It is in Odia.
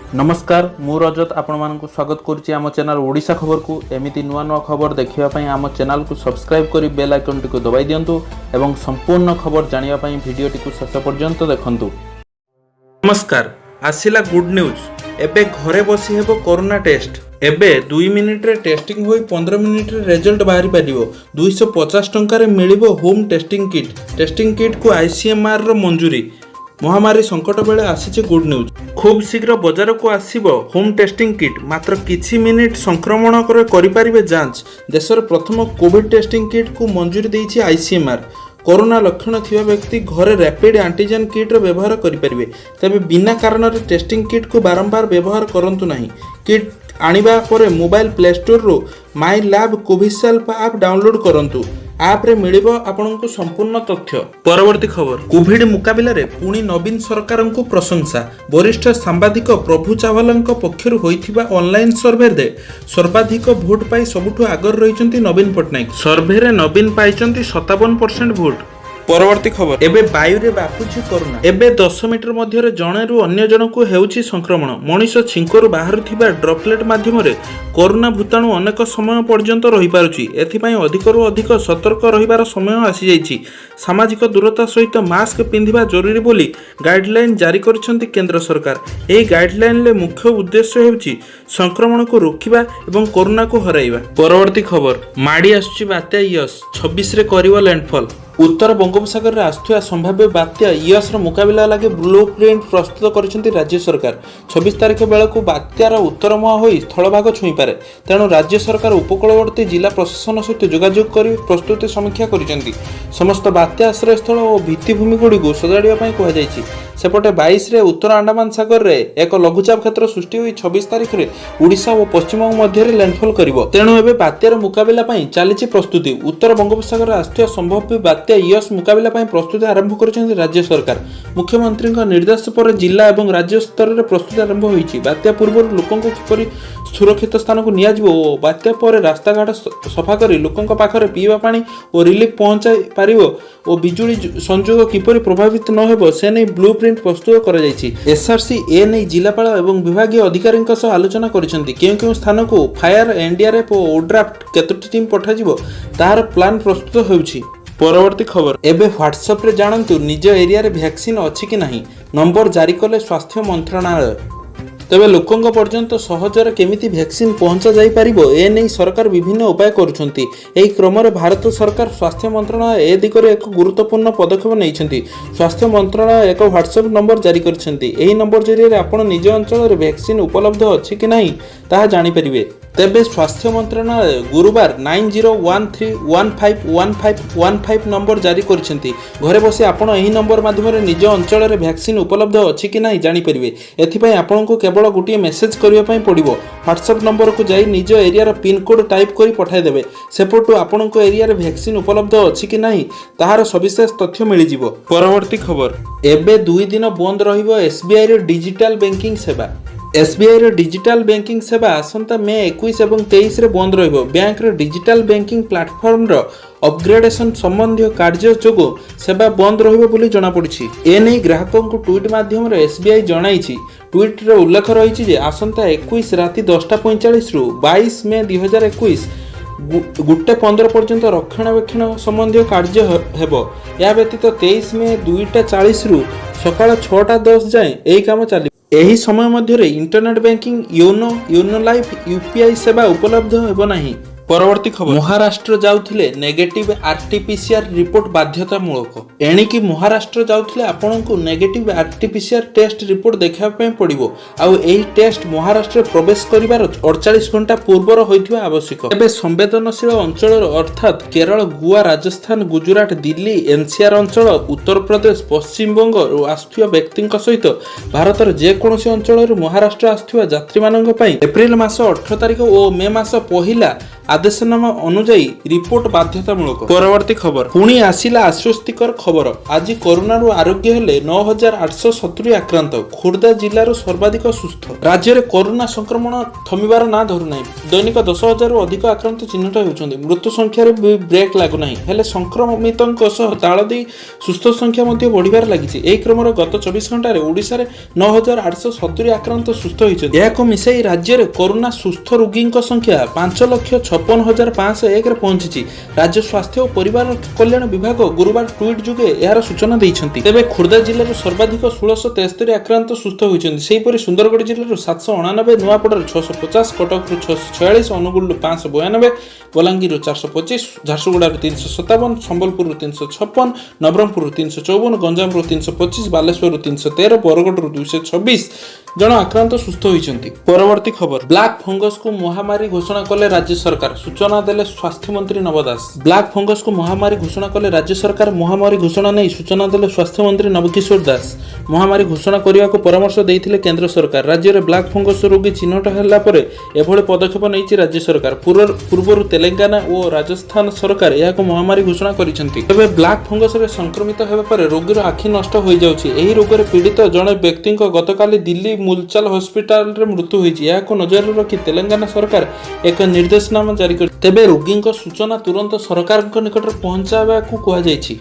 ନମସ୍କାର, ମୁଁ ରଜତ ଆପଣମାନଙ୍କୁ ସ୍ୱାଗତ କରୁଛି ଆମ ଚ୍ୟାନେଲ ଓଡ଼ିଶା ଖବରକୁ। ଏମିତି ନୂଆ ନୂଆ ଖବର ଦେଖିବା ପାଇଁ ଆମ ଚ୍ୟାନେଲକୁ ସବସ୍କ୍ରାଇବ୍ କରି ବେଲ୍ ଆଇକନ୍ଟିକୁ ଦବାଇ ଦିଅନ୍ତୁ ଏବଂ ସମ୍ପୂର୍ଣ୍ଣ ଖବର ଜାଣିବା ପାଇଁ ଭିଡ଼ିଓଟିକୁ ଶେଷ ପର୍ଯ୍ୟନ୍ତ ଦେଖନ୍ତୁ। ନମସ୍କାର। ଆସିଲା ଗୁଡ୍ ନ୍ୟୁଜ୍। ଏବେ ଘରେ ବସି ହେବ କରୋନା ଟେଷ୍ଟ। ଏବେ 2 ମିନିଟ୍ରେ ଟେଷ୍ଟିଂ ହୋଇ 15 ମିନିଟ୍ରେ ରେଜଲ୍ଟ ବାହାରି ପାରିବ। 250 ଟଙ୍କାରେ ମିଳିବ ହୋମ୍ ଟେଷ୍ଟିଂ କିଟ୍। ଟେଷ୍ଟିଂ କିଟ୍କୁ ଆଇସିଏମ୍ଆର୍ର ମଞ୍ଜୁରୀ। ମହାମାରୀ ସଙ୍କଟ ବେଳେ ଆସିଛି ଗୁଡ୍ ନ୍ୟୁଜ୍। ଖୁବ୍ ଶୀଘ୍ର ବଜାରକୁ ଆସିବ ହୋମ୍ ଟେଷ୍ଟିଂ କିଟ୍। ମାତ୍ର କିଛି ମିନିଟ୍ ସଂକ୍ରମଣ କରିପାରିବେ ଯାଞ୍ଚ। ଦେଶର ପ୍ରଥମ କୋଭିଡ୍ ଟେଷ୍ଟିଂ କିଟ୍କୁ ମଞ୍ଜୁରୀ ଦେଇଛି ଆଇସିଏମ୍ଆର୍। କରୋନା ଲକ୍ଷଣ ଥିବା ବ୍ୟକ୍ତି ଘରେ ରାପିଡ୍ ଆଣ୍ଟିଜେନ୍ କିଟ୍ର ବ୍ୟବହାର କରିପାରିବେ। ତେବେ ବିନା କାରଣରେ ଟେଷ୍ଟିଂ କିଟ୍କୁ ବାରମ୍ବାର ବ୍ୟବହାର କରନ୍ତୁ ନାହିଁ। କିଟ୍ ଆଣିବା ପରେ ମୋବାଇଲ ପ୍ଲେ ଷ୍ଟୋରରୁ ମାଇ ଲ୍ୟାବ୍ କୋଭିସେଲ୍ଫ ଆପ୍ ଡାଉନଲୋଡ୍ କରନ୍ତୁ। ଆପ୍ରେ ମିଳିବ ଆପଣଙ୍କୁ ସମ୍ପୂର୍ଣ୍ଣ ତଥ୍ୟ। ପରବର୍ତ୍ତୀ ଖବର। କୋଭିଡ ମୁକାବିଲାରେ ପୁଣି ନବୀନ ସରକାରଙ୍କୁ ପ୍ରଶଂସା। ବରିଷ୍ଠ ସାମ୍ବାଦିକ ପ୍ରଭୁ ଚାୱଲାଙ୍କ ପକ୍ଷରୁ ହୋଇଥିବା ଅନଲାଇନ୍ ସର୍ଭେରେ ସର୍ବାଧିକ ଭୋଟ ପାଇ ସବୁଠୁ ଆଗରେ ରହିଛନ୍ତି ନବୀନ ପଟ୍ଟନାୟକ। ସର୍ଭେରେ ନବୀନ ପାଇଛନ୍ତି 57% ଭୋଟ। ପରବର୍ତ୍ତୀ ଖବର। ଏବେ ବାୟୁରେ ବ୍ୟାପୁଛି କରୋନା। ଏବେ 10 ମିଟର ମଧ୍ୟରେ ଜଣେରୁ ଅନ୍ୟ ଜଣକୁ ହେଉଛି ସଂକ୍ରମଣ। ମଣିଷ ଛିଙ୍କରୁ ବାହାରୁଥିବା ଡ୍ରପଲେଟ୍ ମାଧ୍ୟମରେ କରୋନା ଭୂତାଣୁ ଅନେକ ସମୟ ପର୍ଯ୍ୟନ୍ତ ରହିପାରୁଛି। ଏଥିପାଇଁ ଅଧିକରୁ ଅଧିକ ସତର୍କ ରହିବାର ସମୟ ଆସିଯାଇଛି। ସାମାଜିକ ଦୂରତା ସହିତ ମାସ୍କ ପିନ୍ଧିବା ଜରୁରୀ ବୋଲି ଗାଇଡଲାଇନ୍ ଜାରି କରିଛନ୍ତି କେନ୍ଦ୍ର ସରକାର। ଏହି ଗାଇଡଲାଇନରେ ମୁଖ୍ୟ ଉଦ୍ଦେଶ୍ୟ ହେଉଛି ସଂକ୍ରମଣକୁ ରୋକିବା ଏବଂ କରୋନାକୁ ହରାଇବା। ପରବର୍ତ୍ତୀ ଖବର। ମାଡ଼ି ଆସୁଛି ବାତ୍ୟା ୟସ୍, 26ରେ କରିବ ଲ୍ୟାଣ୍ଡଫଲ୍। ଉତ୍ତର ବଙ୍ଗୋପସାଗରରେ ଆସୁଥିବା ସମ୍ଭାବ୍ୟ ବାତ୍ୟା ୟସ୍ର ମୁକାବିଲା ଲାଗି ବ୍ଲୁ ପ୍ରିଣ୍ଟ ପ୍ରସ୍ତୁତ କରିଛନ୍ତି ରାଜ୍ୟ ସରକାର। 26 ତାରିଖ ବେଳକୁ ବାତ୍ୟାର ଉତ୍ତରମୁହାଁ ହୋଇ ସ୍ଥଳଭାଗ ଛୁଇଁପାରେ। ତେଣୁ ରାଜ୍ୟ ସରକାର ଉପକୂଳବର୍ତ୍ତୀ ଜିଲ୍ଲା ପ୍ରଶାସନ ସହିତ ଯୋଗାଯୋଗ କରି ପ୍ରସ୍ତୁତି ସମୀକ୍ଷା କରିଛନ୍ତି। ସମସ୍ତ ବାତ୍ୟା ଆଶ୍ରୟସ୍ଥଳ ଓ ଭିତ୍ତିଭୂମିଗୁଡ଼ିକୁ ସଜାଡ଼ିବା ପାଇଁ କୁହାଯାଇଛି। ସେପଟେ 22ରେ ଉତ୍ତର ଆଣ୍ଡାମାନ ସାଗରରେ ଏକ ଲଘୁଚାପ କ୍ଷେତ୍ର ସୃଷ୍ଟି ହୋଇ 26 ତାରିଖରେ ଓଡ଼ିଶା ଓ ପଶ୍ଚିମବଙ୍ଗ ମଧ୍ୟରେ ଲ୍ୟାଣ୍ଡଫଲ୍ କରିବ। ତେଣୁ ଏବେ ବାତ୍ୟାର ମୁକାବିଲା ପାଇଁ ଚାଲିଛି ପ୍ରସ୍ତୁତି। ଉତ୍ତର ବଙ୍ଗୋପସାଗରରେ ଆସୁଥିବା ସମ୍ଭାବ୍ୟ ବାତ୍ୟା ୟସ୍ ମୁକାବିଲା ପାଇଁ ପ୍ରସ୍ତୁତି ଆରମ୍ଭ କରିଛନ୍ତି ରାଜ୍ୟ ସରକାର। ମୁଖ୍ୟମନ୍ତ୍ରୀଙ୍କ ନିର୍ଦ୍ଦେଶ ପରେ ଜିଲ୍ଲା ଏବଂ ରାଜ୍ୟ ସ୍ତରରେ ପ୍ରସ୍ତୁତି ଆରମ୍ଭ ହୋଇଛି। ବାତ୍ୟା ପୂର୍ବରୁ ଲୋକଙ୍କୁ କିପରି ସୁରକ୍ଷିତ ସ୍ଥାନକୁ ନିଆଯିବ ଓ ବାତ୍ୟା ପରେ ରାସ୍ତାଘାଟ ସଫା କରି ଲୋକଙ୍କ ପାଖରେ ପିଇବା ପାଣି ଓ ରିଲିଫ୍ ପହଞ୍ଚାଇ ପାରିବ ଓ ବିଜୁଳି ସଂଯୋଗ କିପରି ପ୍ରଭାବିତ ନ ହେବ, ସେ ନେଇ ବ୍ଲୁ ପ୍ରିଣ୍ଟ ପ୍ରସ୍ତୁତ କରାଯାଇଛି। ଏସ୍ଆର୍ସି ଏ ନେଇ ଜିଲ୍ଲାପାଳ ଏବଂ ବିଭାଗୀୟ ଅଧିକାରୀଙ୍କ ସହ ଆଲୋଚନା କରିଛନ୍ତି। କେଉଁ କେଉଁ ସ୍ଥାନକୁ ଫାୟାର, ଏନ୍ଡିଆର୍ଏଫ୍ ଓ ଓଡ୍ରାଫ୍ କେତୋଟି ଟିମ୍ ପଠାଯିବ, ତାହାର ପ୍ଲାନ୍ ପ୍ରସ୍ତୁତ ହେଉଛି। ପରବର୍ତ୍ତୀ ଖବର। ଏବେ ହ୍ୱାଟ୍ସଆପ୍ରେ ଜାଣନ୍ତୁ ନିଜ ଏରିଆରେ ଭ୍ୟାକ୍ସିନ୍ ଅଛି କି ନାହିଁ। ନମ୍ବର ଜାରି କଲେ ସ୍ୱାସ୍ଥ୍ୟ ମନ୍ତ୍ରଣାଳୟ। ତେବେ ଲୋକଙ୍କ ପର୍ଯ୍ୟନ୍ତ ସହଜରେ କେମିତି ଭ୍ୟାକ୍ସିନ୍ ପହଞ୍ଚା ଯାଇପାରିବ, ଏ ନେଇ ସରକାର ବିଭିନ୍ନ ଉପାୟ କରୁଛନ୍ତି। ଏହି କ୍ରମରେ ଭାରତ ସରକାର ସ୍ୱାସ୍ଥ୍ୟ ମନ୍ତ୍ରଣାଳୟ ଏ ଦିଗରେ ଏକ ଗୁରୁତ୍ୱପୂର୍ଣ୍ଣ ପଦକ୍ଷେପ ନେଇଛନ୍ତି। ସ୍ୱାସ୍ଥ୍ୟ ମନ୍ତ୍ରଣାଳୟ ଏକ ହ୍ୱାଟ୍ସଆପ୍ ନମ୍ବର ଜାରି କରିଛନ୍ତି। ଏହି ନମ୍ବର ଜରିଆରେ ଆପଣ ନିଜ ଅଞ୍ଚଳରେ ଭ୍ୟାକ୍ସିନ୍ ଉପଲବ୍ଧ ଅଛି କି ନାହିଁ, ତାହା ଜାଣିପାରିବେ। ତେବେ ସ୍ୱାସ୍ଥ୍ୟ ମନ୍ତ୍ରଣାଳୟ ଗୁରୁବାର 9013151515 ନମ୍ବର ଜାରି କରିଛନ୍ତି। ଘରେ ବସି ଆପଣ ଏହି ନମ୍ବର ମାଧ୍ୟମରେ ନିଜ ଅଞ୍ଚଳରେ ଭ୍ୟାକ୍ସିନ୍ ଉପଲବ୍ଧ ଅଛି କି ନାହିଁ ଜାଣିପାରିବେ। ଏଥିପାଇଁ ଆପଣଙ୍କୁ କେବଳ ଗୋଟିଏ ମେସେଜ୍ କରିବା ପାଇଁ ପଡ଼ିବ। ହ୍ୱାଟ୍ସଆପ୍ ନମ୍ବରକୁ ଯାଇ ନିଜ ଏରିଆର ପିନ୍କୋଡ଼୍ ଟାଇପ୍ କରି ପଠାଇଦେବେ। ସେପଟୁ ଆପଣଙ୍କ ଏରିଆରେ ଭ୍ୟାକ୍ସିନ୍ ଉପଲବ୍ଧ ଅଛି କି ନାହିଁ, ତାହାର ସବିଶେଷ ତଥ୍ୟ ମିଳିଯିବ। ପରବର୍ତ୍ତୀ ଖବର। ଏବେ 2 ଦିନ ବନ୍ଦ ରହିବ ଏସ୍ବିଆଇର ଡିଜିଟାଲ ବ୍ୟାଙ୍କିଂ ସେବା। ଏସ୍ବିଆଇର ଡିଜିଟାଲ ବ୍ୟାଙ୍କିଂ ସେବା ଆସନ୍ତା ମେ 21 ଏବଂ 23ରେ ବନ୍ଦ ରହିବ। ବ୍ୟାଙ୍କର ଡିଜିଟାଲ ବ୍ୟାଙ୍କିଂ ପ୍ଲାଟଫର୍ମର ଅପଗ୍ରେଡେସନ ସମ୍ବନ୍ଧୀୟ କାର୍ଯ୍ୟ ଯୋଗୁଁ ସେବା ବନ୍ଦ ରହିବ ବୋଲି ଜଣାପଡ଼ିଛି। ଏନେଇ ଗ୍ରାହକଙ୍କୁ ଟ୍ୱିଟ୍ ମାଧ୍ୟମରେ ଏସ୍ବିଆଇ ଜଣାଇଛି। ଟ୍ୱିଟ୍ରେ ଉଲ୍ଲେଖ ରହିଛି ଯେ ଆସନ୍ତା 21 ରାତି 10ଟା 45ରୁ 22 ମେ 2021 1:15 ପର୍ଯ୍ୟନ୍ତ ରକ୍ଷଣାବେକ୍ଷଣ ସମ୍ବନ୍ଧୀୟ କାର୍ଯ୍ୟ ହେବ। ଏହା ବ୍ୟତୀତ 23 ମେ 2ଟା 40ରୁ ସକାଳ 6ଟା 10 ଯାଏଁ ଏହି କାମ ଚାଲିବ। ଏହି ସମୟ ମଧ୍ୟରେ internet banking, YONO, YONO life, UPI ସେବା ଉପଲବ୍ଧ ହେବ ନାହିଁ। ପରବର୍ତ୍ତୀ ଖବର। ମହାରାଷ୍ଟ୍ର ଯାଉଥିଲେ ନେଗେଟିଭ୍ ଆରଟିପିସିଆର ରିପୋର୍ଟ ବାଧ୍ୟତାମୂଳକ। ଏଣିକି ମହାରାଷ୍ଟ୍ର ଯାଉଥିଲେ ଆପଣଙ୍କୁ ନେଗେଟିଭ୍ ଆରଟିପିସିଆର ଟେଷ୍ଟ ରିପୋର୍ଟ ଦେଖାଇବା ପାଇଁ ପଡ଼ିବ। ଆଉ ଏହି ଟେଷ୍ଟ ମହାରାଷ୍ଟ୍ରରେ ପ୍ରବେଶ କରିବାର 48 ଘଣ୍ଟା ପୂର୍ବର ହୋଇଥିବା ଆବଶ୍ୟକ। ଏବେ ସମ୍ବେଦନଶୀଳ ଅଞ୍ଚଳର ଅର୍ଥାତ୍ କେରଳ, ଗୋଆ, ରାଜସ୍ଥାନ, ଗୁଜୁରାଟ, ଦିଲ୍ଲୀ ଏନସିଆର ଅଞ୍ଚଳ, ଉତ୍ତରପ୍ରଦେଶ, ପଶ୍ଚିମବଙ୍ଗରୁ ଆସୁଥିବା ବ୍ୟକ୍ତିଙ୍କ ସହିତ ଭାରତର ଯେକୌଣସି ଅଞ୍ଚଳରୁ ମହାରାଷ୍ଟ୍ର ଆସୁଥିବା ଯାତ୍ରୀମାନଙ୍କ ପାଇଁ ଏପ୍ରିଲ ମାସ 18 ତାରିଖ ଓ ମେ ମାସ 1 ଆଦେଶନାମା ଅନୁଯାୟୀ ରିପୋର୍ଟ ବାଧ୍ୟତାମୂଳକ। ପରବର୍ତ୍ତୀ ଖବର, ପୁଣି ଆସିଲା ଆଶ୍ୱସ୍ତିକର ଖବର। ଆଜି କରୋନାରୁ ଆରୋଗ୍ୟ ହେଲେ 9870 ଆକ୍ରାନ୍ତ। ଖୋର୍ଦ୍ଧା ଜିଲ୍ଲାରୁ ସର୍ବାଧିକ ସୁସ୍ଥ। ରାଜ୍ୟରେ କରୋନା ସଂକ୍ରମଣ ଥମିବାର ନାଁ ଧରୁନାହିଁ। ଦୈନିକ 10,000ରୁ ଅଧିକ ଆକ୍ରାନ୍ତ ଚିହ୍ନଟ ହେଉଛନ୍ତି। ମୃତ୍ୟୁ ସଂଖ୍ୟାରେ ବି ବ୍ରେକ୍ ଲାଗୁନାହିଁ। ହେଲେ ସଂକ୍ରମିତଙ୍କ ସହ ତାଳ ଦେଇ ସୁସ୍ଥ ସଂଖ୍ୟା ମଧ୍ୟ ବଢ଼ିବାରେ ଲାଗିଛି। ଏହି କ୍ରମରେ ଗତ 24 ଘଣ୍ଟାରେ ଓଡ଼ିଶାରେ 9870 ଆକ୍ରାନ୍ତ ସୁସ୍ଥ ହୋଇଛନ୍ତି। ଏହାକୁ ମିଶାଇ ରାଜ୍ୟରେ କରୋନା ସୁସ୍ଥ ରୋଗୀଙ୍କ ସଂଖ୍ୟା 5,56,501ରେ ପହଞ୍ଚିଛି। ରାଜ୍ୟ ସ୍ୱାସ୍ଥ୍ୟ ଓ ପରିବାର କଲ୍ୟାଣ ବିଭାଗ ଗୁରୁବାର ଟ୍ୱିଟ୍ ଯୋଗେ ଏହାର ସୂଚନା ଦେଇଛନ୍ତି। ତେବେ ଖୋର୍ଦ୍ଧା ଜିଲ୍ଲାରୁ ସର୍ବାଧିକ 1673 ଆକ୍ରାନ୍ତ ସୁସ୍ଥ ହୋଇଛନ୍ତି। ସେହିପରି ସୁନ୍ଦରଗଡ଼ ଜିଲ୍ଲାରୁ 789, ନୂଆପଡ଼ାରୁ 650, କଟକରୁ 646, ଅନୁଗୁଳରୁ 592, ବଲାଙ୍ଗୀରରୁ 425, ଝାରସୁଗୁଡ଼ାରୁ 357, ସମ୍ବଲପୁରରୁ 356, ନବରଙ୍ଗପୁରରୁ 354, ଗଞ୍ଜାମରୁ 325, ବାଲେଶ୍ୱରରୁ 313, ବରଗଡ଼ରୁ 226 ଜଣ ଆକ୍ରାନ୍ତ ସୁସ୍ଥ ହୋଇଛନ୍ତି। ପରବର୍ତ୍ତୀ ଖବର, ବ୍ଲାକ୍ ଫଙ୍ଗସକୁ ମହାମାରୀ ଘୋଷଣା କଲେ ରାଜ୍ୟ ସରକାର। ସୂଚନା ଦେଲେ ସ୍ୱାସ୍ଥ୍ୟମନ୍ତ୍ରୀ ନବ ଦାସ। ବ୍ଲାକ୍ ଫଙ୍ଗସକୁ ମହାମାରୀ ଘୋଷଣା କଲେ ରାଜ୍ୟ ସରକାର। ମହାମାରୀ ଘୋଷଣା ନେଇ ସୂଚନା ଦେଲେ ସ୍ୱାସ୍ଥ୍ୟମନ୍ତ୍ରୀ ନବକିଶୋର ଦାସ। ମହାମାରୀ ଘୋଷଣା କରିବାକୁ ପରାମର୍ଶ ଦେଇଥିଲେ କେନ୍ଦ୍ର ସରକାର। ରାଜ୍ୟରେ ବ୍ଲାକ୍ ଫଙ୍ଗସ ରୋଗୀ ଚିହ୍ନଟ ହେଲା ପରେ ଏଭଳି ପଦକ୍ଷେପ ନେଇଛି ରାଜ୍ୟ ସରକାର। ପୂର୍ବରୁ ତେଲେଙ୍ଗାନା ଓ ରାଜସ୍ଥାନ ସରକାର ଏହାକୁ ମହାମାରୀ ଘୋଷଣା କରିଛନ୍ତି। ତେବେ ବ୍ଲାକ୍ ଫଙ୍ଗସରେ ସଂକ୍ରମିତ ହେବା ପରେ ରୋଗୀର ଆଖି ନଷ୍ଟ ହୋଇଯାଉଛି। ଏହି ରୋଗରେ ପୀଡ଼ିତ ଜଣେ ବ୍ୟକ୍ତିଙ୍କ ଗତକାଲି ଦିଲ୍ଲୀ ମୁଲଚାଲ ହସ୍ପିଟାଲରେ ମୃତ୍ୟୁ ହୋଇଛି। ଏହାକୁ ନଜରରେ ରଖି ତେଲେଙ୍ଗାନା ସରକାର ଏକ ନିର୍ଦ୍ଦେଶନାମା ଜାରି କରି ତେବେ ରୋଗୀଙ୍କ ସୂଚନା ତୁରନ୍ତ ସରକାରଙ୍କ ନିକଟରେ ପହଞ୍ଚାଇବାକୁ କୁହାଯାଇଛି।